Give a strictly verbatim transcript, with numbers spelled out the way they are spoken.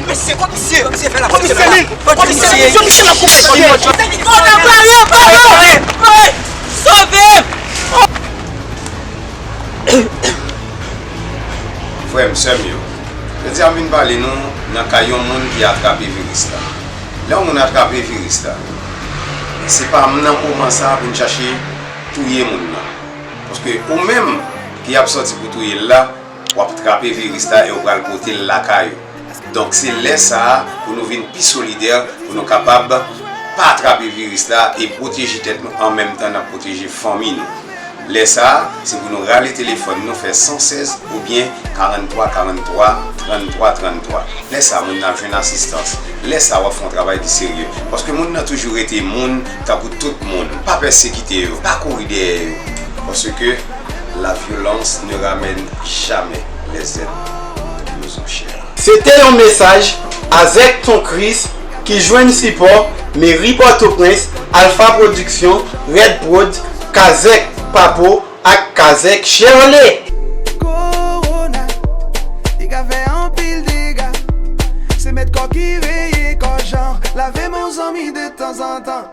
Mesye, komisè, komisè, fè la komisè, komisè, komisè, komisè, la komisè. Sove m! Frè m, sè m yo, jodi a m vin pale nou nan ka yon moun ki atrape viris la. Lè yon moun atrape viris la, se pa nan moman sa a pou n chache touye moun nan. Paske ou menm ki ap sòti pou touye l la, w ap trape viris la e w pral pote l lakay ou. Donk, se lè sa a pou nou vin pi solidè, pou nou kapab pa atrape viris la e pwoteje tèt nou an menm tan n ap pwoteje fanmi nou. Lè sa a, se pou nou rale telefòn nou, fè san sèz oubyen karant twa karant twa, trann twa trann twa. Lè sa a, moun nan ap jwenn asistans. Lè sa a, w ap fè yon travay ki serye. Paske moun nan toujou rete moun, tankou tout moun. Pa pèsekite yo, pa kouri dèyè yo. Paske la violence ne ramène jamais les êtres de nos chers. Se te yon mesaj Azèk Ton Kris ki jwenn sipò Meri Pòtoprens, Alpha Production, Red Prod, Kazèk Papo ak Kazèk Chevrolet. Kowona, li ka fè anpil dega. Se mèt kò ki veye kò jan. Lave men w zanmi de tanzantan.